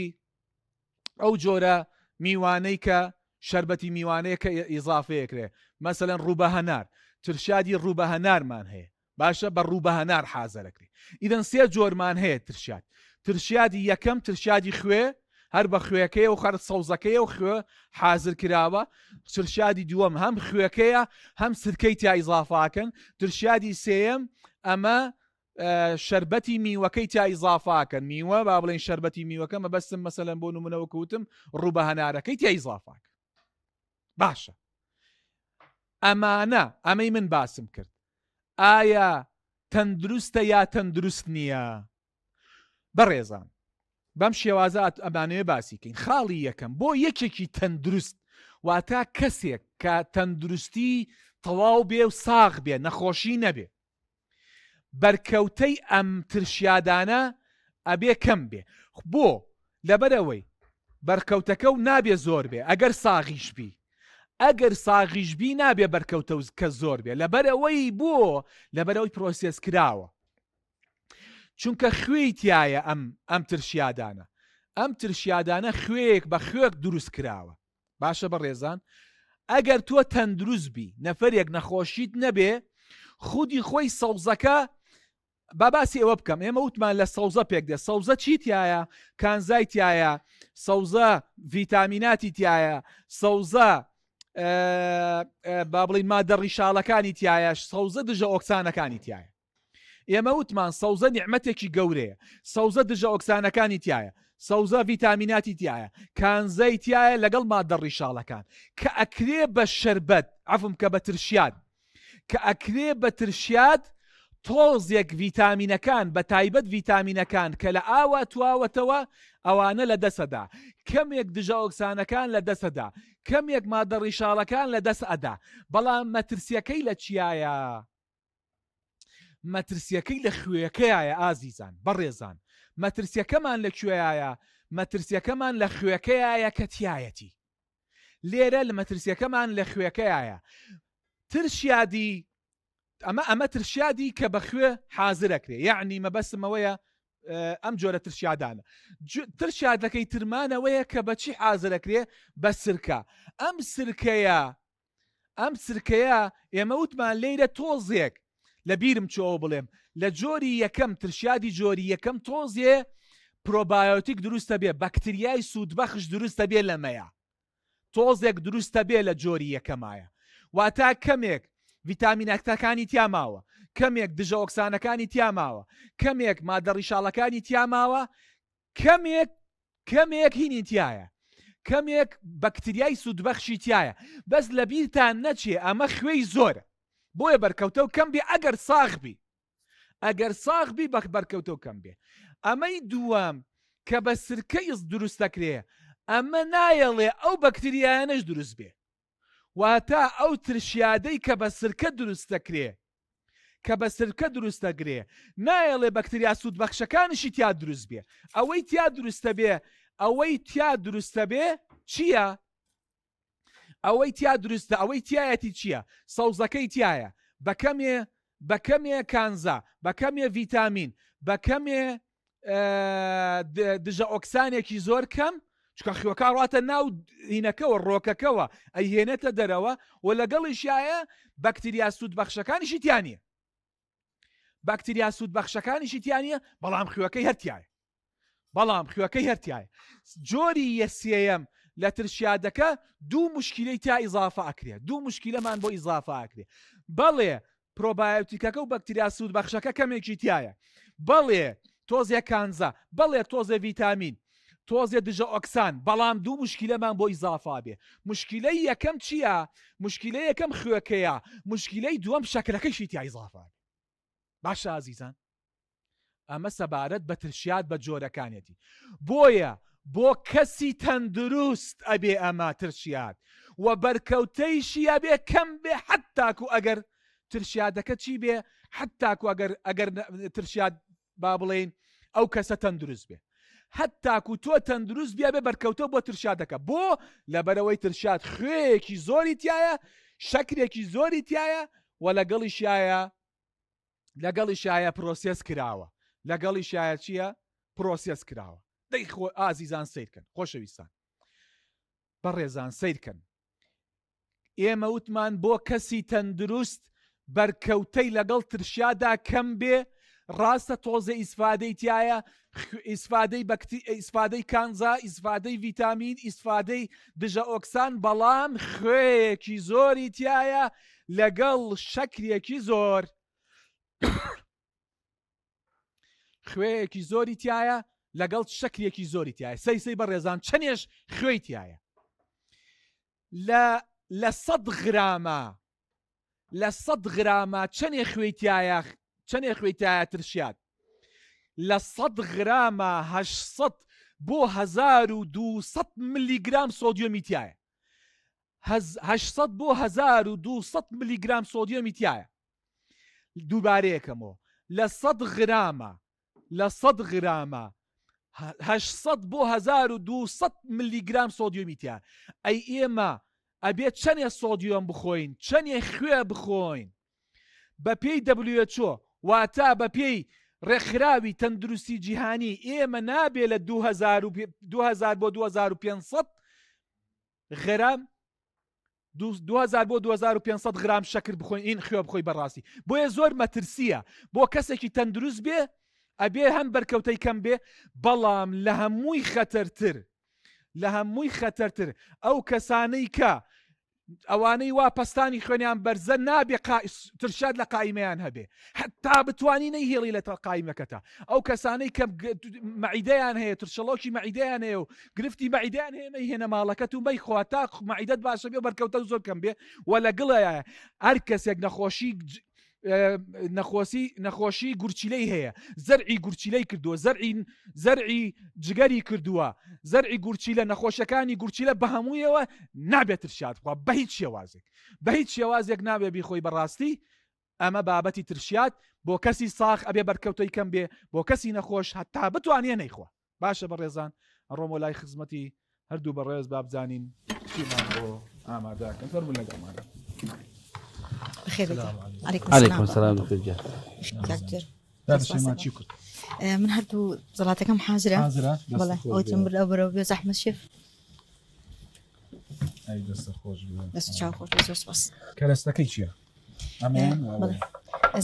ئەو جۆرە میوانەی کە شربەتی میوانەیە کە ئیزافەیەکرێ مەسەلەن ڕووبە هەنار ترشادی ڕووبە هەنارمان هەیە باشە بە ڕوو بە هەنار حازەرەکرێ ئیدەن سێ جۆرمان هەیە ترشیات ترشیادی یەکەم ترشیادی خوێ هەر بە خوێەکەی و خەر سەوزەکەی و خوێ حازر کراوە ترشیادی دووەم هەم خوێەکەیە هەم سرکەی تیا ئیزافاکەن ترشیادی سێیەم ئەمە. شربەتی میوەکەی تیا ئیزافاکەن میوە با بڵێن شربەتی میوەکە مەبەستم مەسەلەن بۆ نمونەوە کوتم ڕوو بە هەنارەکەی تیا ئیزافاک باشە ئەمانە ئەمەی من باسم کرد ئایا تەندروستە یا تەندروست نییە بەڕێزان بەم شێوازە ئەمانەوێ باسی کەین خاڵی یەکەم بۆ یەکێکی تەندروست واتا کەسێک کە تەندروستی تەواو بێ و ساغ بێ نەخۆشی نەبێ بەرکەوتەی ئەم ترشیادانە ئەبێ کەم بێ بۆ لەبەرئەوەی بەرکەوتەکە و نابێ زۆر بێ ئەگەر ساغیش بی ئەگەر ساغیش بی نابێ بەرکەوتە و کە زۆر بێ لەبەرئەوەی بۆ لەبەرئەوەی process کراوە چونکە خوێی تایە ئەم ئەم ترشیادانە ئەم ترشیادانە خوێیەک بە خوێک دروست کراوە باشە بەڕێزان ئەگەر تۆ تەندروست بی نەفەرێک نەخۆشیت نەبێ خودی خۆی سەوزەکە با باسی ئەوە بکەم ئێمە وتمان لە سەوزە پێک دێ سەوزە چی تایە کانزای تایە سەوزە ڤیتامیناتی تایە سەوزە با بڵین مادە ڕیشاڵەکانی تایە سەوزە دژە ئۆکسانەکانی تایە ئێمە وتمان سەوزە نیعمەتێکی گەورەیە، سەوزە دژە ئۆکسانەکانی تیایە، سەوزە ڤیتامیناتی تیایە، کانزای تیایە لەگەڵ ماددە ڕیشاڵەکان کە ئەکرێ بە شەربەت، عەفوم کە بە ترشیات، کە ئەکرێ بە ترشیات تۆزێک ڤیتامینەکان بە تایبەت ڤیتامینەکان کە لە ئاوا تواوەتەوە ئەوانە لە دەسەدا، کەمێک دژە ئۆکسانەکان لە دەسەدا، کەمێک ماددە ڕیشاڵەکان لە دەس ئەدا، بەڵام مەترسیەکەی لە چیایە؟ مەترسیەکەی لە خوێەکەیایە ئازیزان بەڕێزان مەترسیەکەمان لە کوێیایە مەترسیەکەمان لە خوێەکەیایە کە تایەتی لێرە لە مەترسیەکەمان لە خوێەکەیایە ترشیادی ئەمە ئەمە ترشیادی کە بە خوێ حازرەکرێ یعنی مەبەستمەوەیە ئەم جۆرە ترشیادانە ترشیادەکەی ترمانەوەیە کە بەچی حازرەکرێ بە سرکە ئەم سرکەیە ئەم سرکەیە ئێمە وتمان لێرە تۆزێک لە بیرم چۆوە بڵێم لە جۆری یەکەم ترشیادی جۆری یەکەم تۆزێ پرۆبایۆتیک دروستە بێ بەکتریای سوودبەخش دروستە بێ لەمەیە تۆزێک دروستە بێ لە جۆری یەکەمایە واتا کەمێک ڤیتامینەکتەکانی تیا ماوە کەمێک دژە ئۆکسانەکانی تیا ماوە کەمێک مادە ڕیشاڵەکانی تیا ماوە کەمێک کەمێک هینی تیایە کەمێک بەکتریای سوودبەخشی تیایە بەس لەبیرتان نەچێ ئەمە خوێی زۆرە بۆیە بەرکەوتە و کەم بێ ئەگەر ساغ بی ئەگەر ساغ بی بەخ بەرکەوتە و کەم بێ ئەمەی دووەم کە بە سرکە ئیس دروست دەکرێ ئەمە نایەڵێ ئەو بەکتریایانەش دروست بێ واتە ئەو ترشیادەی کە بە سرکە دروست دەکرێ کە بە سرکە دروست دەگرێ نایەڵێ بەکتریا سوودبەخشەکانیشی تیا دروست بێ ئەوەی تیا دروستە بێ ئەوەی تیا دروستە بێ چییە؟ ئەوەی تیا دروستە ئەوەی تایەتی چییە؟ سەوزەکەی تایە بە کەمێ بە کەمێ کانزا بە کەمێ ڤیتامین بە کەمێ دژە ئۆکسانێکی زۆر کەم چکە خیوەکە ڕاتە ناو هینەکەوە ڕۆکەکەوە ئەیهێنێتە دەرەوە و لەگەڵیشایە بەکتریا سوود بەخشەکانیشی تیانە بەکتریا سوود بەخشەکانیشی تیانە بەڵام خوێەکەی هەرتایە بەڵام خوێەکەی هەرتایە جۆری یەسیەیەم لە ترشیادەکە دوو مشکلەی تا ئیزافە ئەکرێت دوو مشکلەمان بۆ ئیزافە ئەکرێ بەڵێ پرۆبایۆتیکەکە و بەکتریا سوودبەخشەکە کەمێکی تیایە. بەڵێ تۆزێ کانزا، بەڵێ تۆزێ ڤیتامین، تۆزێ دژە ئۆکسان، بەڵام دوو موشکیلەمان بۆ ئیزافە بێ. موشکیلەی یەکەم چییە؟ موشکیلەی یەکەم خوێکەیە، موشکیلەی دووەم شەکرەکەیشی تیا ئیزافە بێ. باشە ئازیزان؟ ئەمە سەبارەت بە ترشیات بە جۆرەکانێتی بۆیە بۆ کەسی تەندروست ئەبێ ئەمە ترشیات و بەرکەوتەیشی ئەبێ کەم بێ حتاکو ئەگەر ترشیادەکە چی بێ حتاکو ئەگەر ئەگەر ترشیات با بڵێین ئەو کەسە تەندروست بێ هەتاکو تۆ تەندروست بیا بێ بەرکەوتە بۆ ترشادەکە بۆ لەبەرەوەی ترشاد خوێیەکی زۆری تایە شەکرێکی زۆری تایە و لەگەڵیشایە لەگەڵیشایە process کراوە لەگەڵیشایە چییە process کراوە دەی خۆ ئازیزان سیرکەن خۆشەویستان بەڕێزان سیرکەن ئێمە وتمان بۆ کەسی تەندروست بەرکەوتەی لەگەڵ ترشیادا کەم بێ ڕاستە تۆزە ئیسفادەی تایە ئیسفادەی بەکتی ئیسفادەی کانزا ئیسفادەی ڤیتامین ئیسفادەی دژە ئۆکسان بەڵام خوێیەکی زۆری تایە لەگەڵ شەکرێکی زۆر. خوێیەکی زۆری تایە لەگەڵ شەکرێکی زۆری تایە سەی سەی بەڕێزان چەنێش خوێی تایە لە لە سەد غرامە لە سەد غرامە چەنێ خوێی تایە چەنێ خوێی تایە ترشیات لە سەد غرامە 800 بۆ 1200 ملیگرام سۆدیۆمی تایە 800 بۆ 1200 ملیگرام سۆدیۆمی تایە دووبارەیەکەمەوە لە سەد غرامە لە سەد غرامە 800 بۆ 1200 ملیگرام سۆدیۆمی تیا ئەی ئێمە ئەبێ چەنێ سۆدیۆم بخۆین چەنێ خوێ بخۆین بەپێی WHO واتە بەپێی ڕێکخراوی تەندروستی جیهانی ئێمە نابێ لە 2000 بۆ 2500 غرام 2000 بۆ 2500 غرام شەکر بخۆین ئین خوێ بخۆی بەڕاستی بۆیە زۆر مەترسیە بۆ کەسێکی تەندروست بێ ئەبێ هەم بەرکەوتەی کەم بێ بەڵام لە هەمووی خەتەرتر لە هەمووی خەتەرتر ئەو کەسانەی کە ئەوانەی وا پەستانی خوێنیان بەرزە نابێ ترشاد لە قایمەیان هەبێ حتا بتانی نەیهێڵی لە قایمەکەتە ئەو کەسانەی کە مەعیدەیان هەیە ترشەڵۆکی مەعیدەیان هەیە و گرفتی مەعیدەیان هەیە مەیهێنە ماڵەکەت و مەیخوا تا مەعیدەت باشە بێ بەرکەوتە زۆر کەم بێ و لەگڵەیە هەر کەسێک نەخۆشی نەخۆسی نەخۆشی گورچیلەی هەیە زەرعی گورچیلەی کردووە زەرعی زەرعی جگەری کردووە زەرعی گورچیلە نەخۆشەکانی گورچیلە بە هەموویەوە نابێت ترشیات بخوا بە هیچ شێوازێک بە هیچ شێوازێک نابێ بیخۆی بەڕاستی ئەمە بابەتی ترشیات بۆ کەسی ساخ ئەبێ بەرکەوتەی کەم بێ بۆ کەسی نەخۆش هەتا بتوانێ نەیخوا باشە بەڕێزان ئەڕۆمەوە لای خزمەتی هەردوو بەڕێز با بزانین چیمان بۆ ئامادەکەن فەرموون لەگەڵمانە. علیکم سلام دکتۆر گیان. دکتۆر چی کرد من هەردوو زەڵاتەکەم حازرە بەڵێ ئەوتم برد ئەو بەرەو بێ زەحمەت شێف دەست چاو خۆش زۆر سپاس کەرەستەکەی چییە؟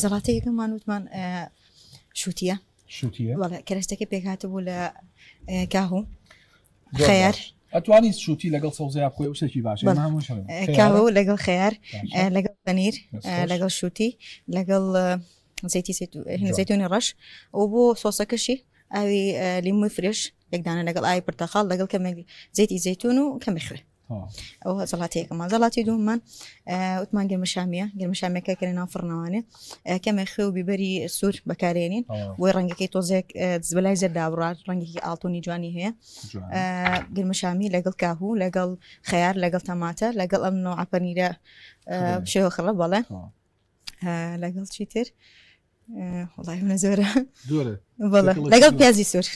زەڵاتەیەکەمان وتمان شووتیە شووتیە کەرەستەکە پێکهاتبوو لە کاهو خەیار ئەتوانی شووتی لەگەڵ سەوزەیا بخۆی ئەو شتێکی باشە کاهو لەگەڵ خەیار لەگەڵ پەنیر لەگەڵ شووتی لەگەڵ زەیتی زەیتونی ڕەش و بۆ سۆسەکەشی ئاوی لیموی fresh یەکدانە لەگەڵ ئاوی پرتەقاڵ لەگەڵ کەمێک زەیتی زەیتون و کەمی خوێ ئەو زەڵاتەیەکەمان زەڵاتی دوومان وتمان گەرمەشامیە گەرمەشامیەکە کە لە ناو فڕنەوانێ کەمێک خوێ و بیبەری سوور بەکارێنین بۆی ڕەنگەکەی تۆزێک بەلای زەردا بڕات ڕەنگێکی ئاڵتونی جوانی هەیە گەرمەشامی لەگەڵ کاهوو لەگەڵ خەیار لەگەڵ تەماتە لەگەڵ ئەم نوعە پەنیرە شێوە خڕە بەڵێ لەگەڵ چیتر وڵی منە زۆرە لەگەڵ پیازی سوور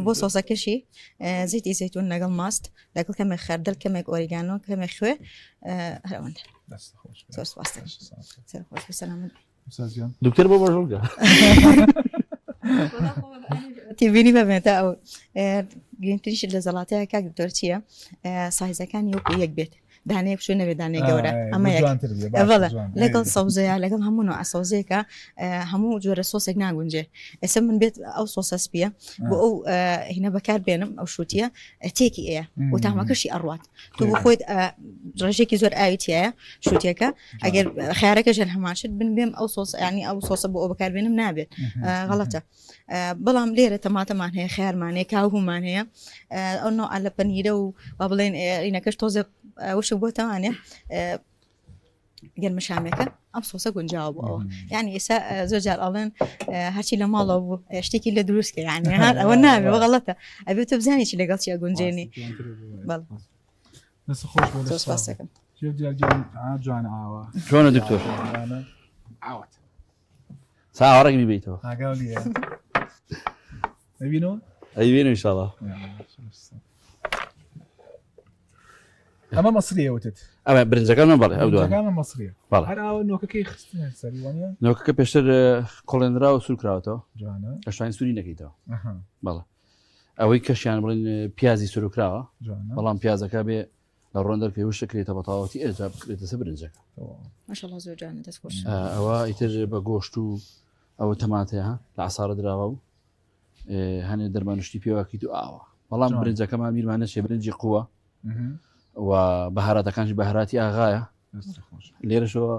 بۆ سۆسەکەشی زیتی زەتون لەگەڵ ماست لەگەڵ کەمێک خەردەل کەمێک ئۆریگانۆ کەمێک خوێ هەرەوەندە زۆر سپاس خۆش سەلامت دکتۆر بۆ بەژڵگە تێبینی بەبێتە ئەو گرنگتریش لە زەڵاتەیە کاک دکتۆر چییە سایزەکانی وەکو یەک بێت دانەیەک بچوو نەبێت دانەی گەورە ئەمە بەڵێ لەگەڵ سەوزەیە لەگەڵ هەموو نوع سەوزەیەکە هەموو جۆرە سۆسێک ناگونجێ ئێستا من بێت ئەو سۆسە سپیە بۆ ئەو هینە بەکار بێنم ئەو شووتیە تێکی ئەیە و تامەکەشی ئەڕوات تۆ بۆ خۆیت ڕێژێکی زۆر ئاوی تایە شووتیەکە ئەگەر خیارەکە ژەر هەمان شت بن بێم ئەو سۆس ینی ئەو سۆسە بۆ ئەو بەکاربێنم نابێت غەڵەتە بەڵام لێرە تەماتەمان هەیە خیارمان هەیە کاهومان هەیە ئەو نوع لە پەنیرە و با بڵێن ئینەکەش تۆزێک وشک بۆ تەوانێ گەرمەشامەکە ئەم سۆسە گونجاوە بۆ ئەوە یعنی ئێستا زۆر جار ئەڵێن هەرچی لە ماڵەوە بوو شتێکی لە دروستکە یعنی هەر ئەوە نابێ غەڵەتە ئەبێت تۆ بزانانی چی لەگەڵ چی گونجێنی بەڵێ دەست خۆش بۆ سپاس دەکەم جوان ئاوە جوانە دکتۆر ئاوت ساوەڕێک بیبیتەوە ئاگاو لێیە ئەبینەوە ئەیبینە ئینشاڵڵا ئەمە مەسریە وتت ئەمە برنجەکان من بەڵێ ئەو دوانە برنجەکان مەسریە بەڵێ هەر ئاوە نۆکەکەی خستنە سەری وانە نۆکەکە پێشتر کوڵێنرا و سوور کراوەتەوە جوانە ئەشتوانی سووری نەکەیتەوە ئەها بەڵێ ئەوەی کەشیان بڵێن پیازی سوورکراوە جوانە بەڵام پیازەکە بێ لە ڕۆن دەرکەی وشک کرێتە بە تەواوەتی ئێجا بکرێتە سەر برنجەکە. ماشاءاللە زۆر جوانە دەست خۆش. ئەوە ئیتر بە گۆشت و ئەوە تەماتەیە لە عسارە دراوە و هەنێ دەرمانشتی پێواکەیت و ئاوە بەڵام برنجەکەمان بیرمان نەچێ برنجی قووە و بەهاراتەکانش بەهاراتی ئاغایە لێرەشەوە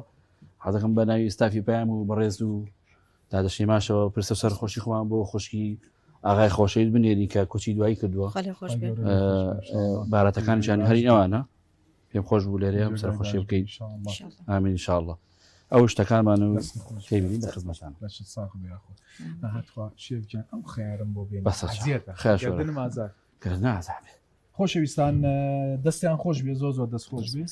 حەزەکەم بە ناوی ستافی پەیام و بەڕێز و دادە شیماشەوە پرسە سەر خۆشی خۆمان بۆ خۆشکی ئاغای خۆشەویست بنێرین کە کۆچی دوایی کردووە بارەتەکانیان هەری ئەوانە پێم خۆش بوو لێرە ئەم سەرخۆشی بکەیت ئامین ان شاء الله ئەو شتەکانمان و خێبین لە خزمەتان ئەو خیارم بۆ بێن خۆشەویستان دەستیان خۆش بێ زۆر زۆر دەست خۆش بێ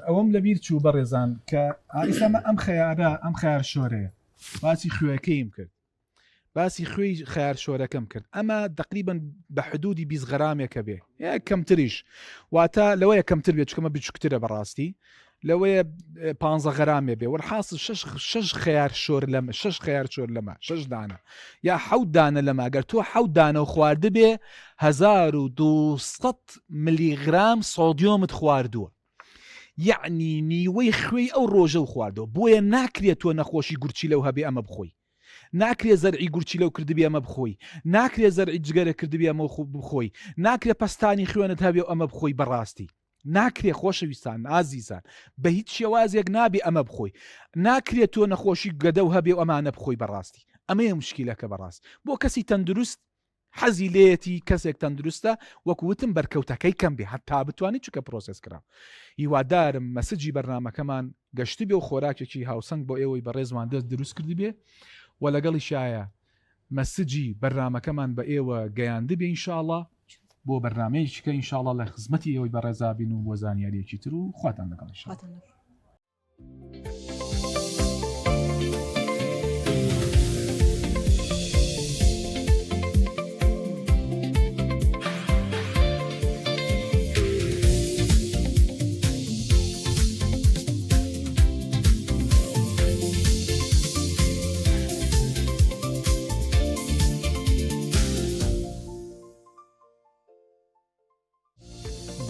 ئەوەم لەبیر چوو بەڕێزان کە ئایسەمە ئەم خەیارە ئەم خیار شۆرەیە باسی خوێەکەیم کرد باسی خوێی خیار شۆرەکەم کرد ئەمە دەقریبن بە حدودی 20 غرامێکە بێ یا کەمتریش واتە لەوەیە کەمتر بێت چکەمە بچووکترە بەڕاستی لەوەیە پ غرامێ بێ وەرحاصل شش شش خیار شۆر لەمە شش خیار شۆر لەمە شش دانە یا حەوت دانە لەمە گەر تۆ حەوت دانە و خواردبێ 1200 ملیغرام سۆدیۆمت خواردووە یعنی نیوەی خوێی ئەو ڕۆژە و خواردەوە بۆیە ناکرێت تۆ نەخۆشی گورچی لەو هەبێ ئەمە بخۆی ناکرێ زەرعی گورچیلەو کردبی ئەمە بخۆی ناکرێ زەرعی جگەرە کردبی ئەمە بخۆی ناکرێ پەستانی خوێنت هەبێ و ئەمە بخۆی بەڕاستی ناکرێ خۆشەویستان ئازیزان بە هیچ شێوازێک نابێ ئەمە بخۆی ناکرێت تۆ نەخۆشی گەدە و هەبێ و ئەمانە بخۆی بەڕاستی ئەمەیە مشکیلەکە بەڕاست بۆ کەسی تەندروست حەزی لێیەتی کەسێک تەندروستە وەکو وتم بەرکەوتەکەی کەم بێ هەتا بتوانیت چونکە process کرا هیوادارم message ی بەرنامەکەمان گەشتبێ و خۆراکێکی هاوسەنگ بۆ ئێوەی بەڕێزمان دەست دروست کردبێ و لەگەڵیشایە message ی بەرنامەکەمان بە ئێوە گەیاندبێ ئینشاڵا بۆ بەرنمەیەکی کە ئینشاڵا لە خزمەتی ئێوەی بەڕێزابین و بۆ زانیاریەکی تر و خواتان لەگەڵ ئینشاڵا.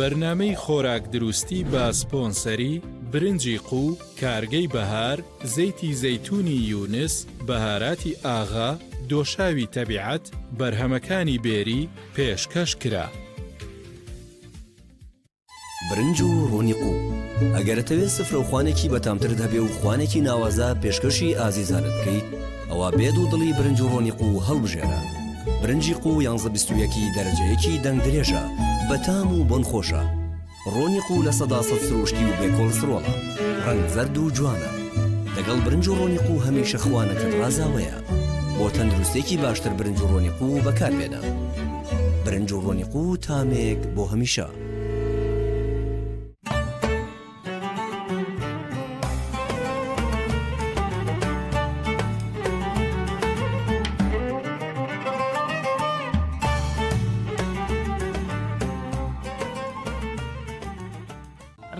بەرنامەی خۆراک دروستی بە سپۆنسەری، برنجی قوو، کارگەی بەهار، زەیتی زەیتوونی یونس، بەهاراتی ئاغا، دۆشاوی تەبیعەت، بەرهەمەکانی بێری، پێشکەش کرا. برنج و ڕۆنی قوو. ئەگەر ئەتەوێ سفرە و خوانێکی بەتامترت هەبێ و خوانێکی ناوازە پێشکەشی ئازیزانت بکەیت ئەوا بێ دوودڵی برنج و ڕۆنی قوو هەڵبژێرە. برنجی قوو یانزە 21 ی دەرەجە یەکی دەنگ درێژە، بەتام و بۆن خۆشە. ڕۆنی قوو 100% سروشتی و بێ کۆڵسترۆڵە. ڕەنگ زەرد و جوانە. لەگەڵ برنج و ڕۆنی قوو هەمیشە خوانەکەت ڕازاوەیە. بۆ تەندروستێکی باشتر برنج و ڕۆنی قوو بەکاربێنە. برنج و ڕۆنی قوو تامێک بۆ هەمیشە.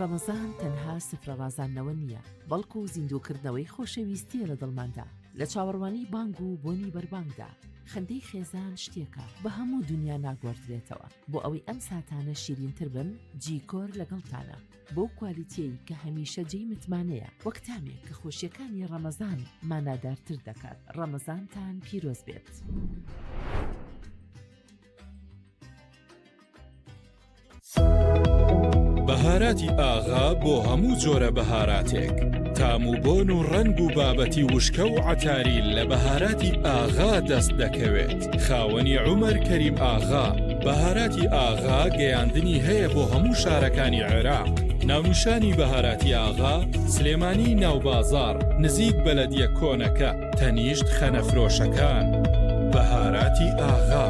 ڕەمەزان تەنها سفرە ڕازاندنەوە نییە، بەڵکو زیندووکردنەوەی خۆشەویستییە لە دڵماندا، لە چاوەڕوانی بانگ و بۆنی بەربانگدا، خەندەی خێزان شتێکە بە هەموو دونیا ناگۆڕدرێتەوە. بۆ ئەوەی ئەم ساتانە شیرینتر بن، جیکۆر لەگەڵتانە بەو کوالیتیەی کە هەمیشە جێی متمانەیە، وەک تامێک کە خۆشیەکانی ڕەمەزان مانادارتر دەکات. ڕەمەزانتان پیرۆز بێت. بەهاراتی ئاغا بۆ هەموو جۆرە بەهاراتێک تام و بۆن و ڕەنگ و بابەتی وشکە و عەتاری لە بەهاراتی ئاغا دەست دەکەوێت خاوەنی عومەر کەریم ئاغا بەهاراتی ئاغا گەیاندنی هەیە بۆ هەموو شارەکانی عێراق ناونیشانی بەهاراتی ئاغا سلێمانی ناوبازاڕ نزیک بەلەدیە کۆنەکە تەنیشت خەنەفرۆشەکان بەهاراتی ئاغا.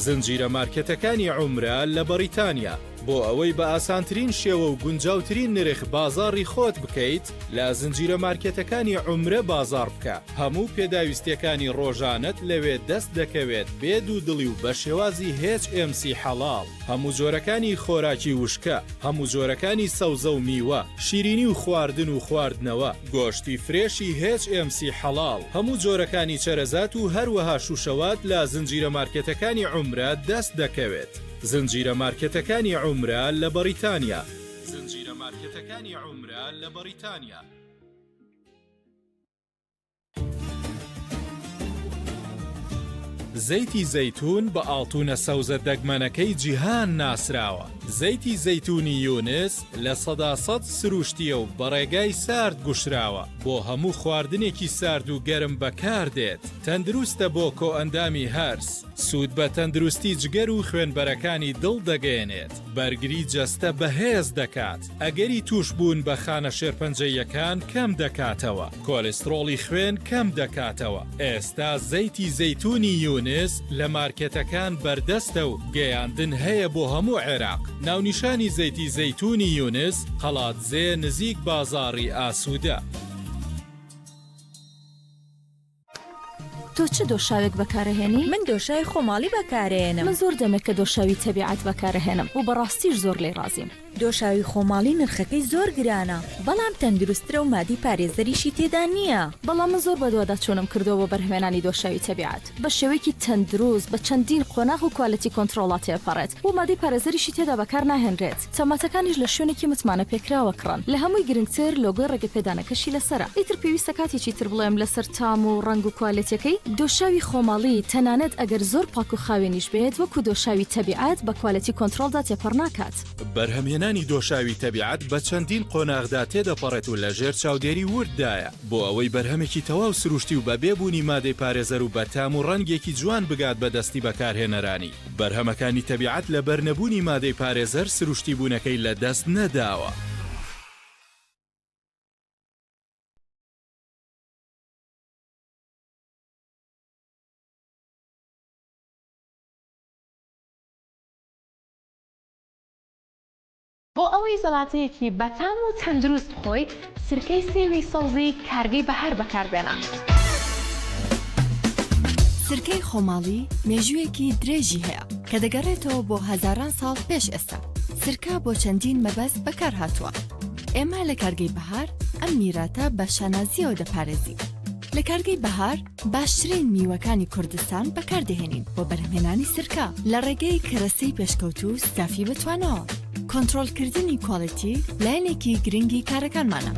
زنجیرە مارکێتەکانی عومرە لە بەڕیتانیا، بۆ ئەوەی بە ئاسانترین شێوە و گونجاوترین نرخ بازاڕی خۆت بکەیت، لە زنجیرە مارکێتەکانی عومرە بازاڕ بکە، هەموو پێداویستیەکانی ڕۆژانەت لەوێ دەست دەکەوێت بێ دوودڵی و بە شێوازی HMC حەڵاڵ. هەموو جۆرەکانی خۆراکی وشکە، هەموو جۆرەکانی سەوزە و میوە، شیرینی و خواردن و خواردنەوە، گۆشتی fresh ی HMC حەڵاڵ، هەموو جۆرەکانی چەرەزات و هەروەها شوشەوات لە زنجیرە مارکێتەکانی عومرە دەست دەکەوێت. زنجیرە مارکێتەکانی عومرە لە بەڕیتانیا. زنجیرە مارکێتەکانی عومرە لە بەڕیتانیا. زەیتی زەیتوون بە ئاڵتوونە سەوزە دەگمەنەکەی جیهان ناسراوە. زەیتی زەیتوونی یونس 100% سروشتییە و بە ڕێگای سارد گوشراوە، بۆ هەموو خواردنێکی سارد و گەرم بەکاردێت، تەندروستە بۆ کۆئەندامی هەرس، سوود بە تەندروستی جگەر و خوێنبەرەکانی دڵ دەگەیەنێت، بەرگری جەستە بەهێز دەکات، ئەگەری تووشبوون بە خانە شێرپەنجەییەکان کەم دەکاتەوە، کۆلیسترۆڵی خوێن کەم دەکاتەوە. ئێستا زەیتی زەیتوونی یونس لە مارکێتەکان بەردەستە و گەیاندن هەیە بۆ هەموو عێراق. ناونیشانی زەیتی زەیتوونی یونس، قەڵادزێ نزیک بازاڕی ئاسوودە. تۆ چ دۆشاوێک بەکارەهێنی؟ من دۆشاوی خۆماڵی بەکارەیەنم. من زۆر دەمێکە دۆشاوی تەبیعەت بەکارەهێنم و بەڕاستیش زۆر لێی ڕازیم. دۆشاوی خۆماڵی نرخەکەی زۆر گرانە بەڵام تەندروستترە و مادەی پارێزەریشی تێدا نییە. بەڵام من زۆر بەدواداچوونم کردووە بۆ بەرهەمێنانی دۆشاوی تەبیعەت بە شێوەیەکی تەندروست بە چەندین قۆناغ و quality control ا تێپەڕێت و مادەی پارێزەریشی تێدا بەکارناهێنرێت. تەماتەکانیش لە شوێنێکی متمانە پێکراوە کڕن. لە هەمووی گرنگتر لۆگۆی ڕێگەپێدانەکەشی لەسەرە. ئیتر پێویستە کاتێکی تر بڵێم لەسەر تام و ڕەنگ و کوالێتیەکەی؟ دۆشاوی خۆماڵی تەنانەت ئەگەر زۆر پاک و خاوێنیش بێت وەکو دۆشاوی تەبیعەت بە quality control دا تێپەڕ ناکات. بەرهەمهێنانی دۆشاوی تەبیعەت بە چەندین قۆناغدا تێدەپەڕێت و لەژێر چاودێری ورددایە بۆ ئەوەی بەرهەمێکی تەواو سروشتی و بە بێ بوونی مادەی پارێزەر و بە تام و ڕەنگێکی جوان بگات بە دەستی بەکارهێنەرانی. بەرهەمەکانی تەبیعەت لەبەر نەبوونی مادەی پارێزەر سروشتی بوونەکەی لە دەست نەداوە. بۆ ئەوەی زەڵاتەیەکی بەتام و تەندروست بخۆیت، سرکەی سێوی سەوزی کارگەی بەهار بەکاربێنە. سرکەی خۆماڵی مێژوویەکی درێژی هەیە کە دەگەڕێتەوە بۆ هەزاران ساڵ پێش ئێستا. سرکە بۆ چەندین مەبەست بەکارهاتووە. ئێمە لە کارگەی بەهار ئەم میراتە بە شانازییەوە دەپارێزین. لە کارگەی بەهار باشترین میوەکانی کوردستان بەکاردەهێنین بۆ بەرهەمهێنانی سرکە لە ڕێگەی کەرەستەی پێشکەوتوو و ستافی بەتواناوە. کۆنترۆڵکردنی quality لایەنێکی گرنگی کارەکانمانە.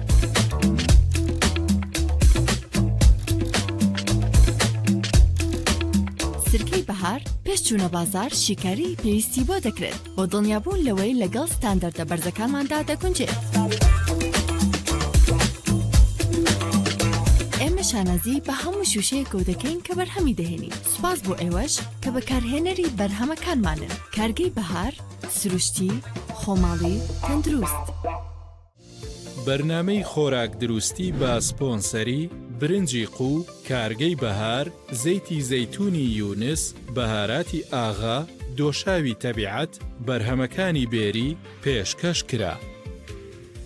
سرکەی بەهار پێش چوونە بازاڕ شیکاریی پێویستی بۆ دەکرێت. بۆ دڵنیابوون لەوەی لەگەڵ ستاندەردە بەرزەکانماندا دەگونجێت. ئێمە شانازی بە هەموو شووشەیەکەوە دەکەین کە بەرهەمی دەهێنین. سوپاس بۆ ئێوەش کە بەکارهێنەری بەرهەمەکانمانن. کارگەی بەهار، سروشتی، خۆماڵی، تەندروست. بەرنامەی خۆراک دروستی بە سپۆنسەری، برنجی قوو، کارگەی بەهار، زەیتی زەیتوونی یونس، بەهاراتی ئاغا، دۆشاوی تەبیعەت، بەرهەمەکانی بێری، پێشکەش کرا.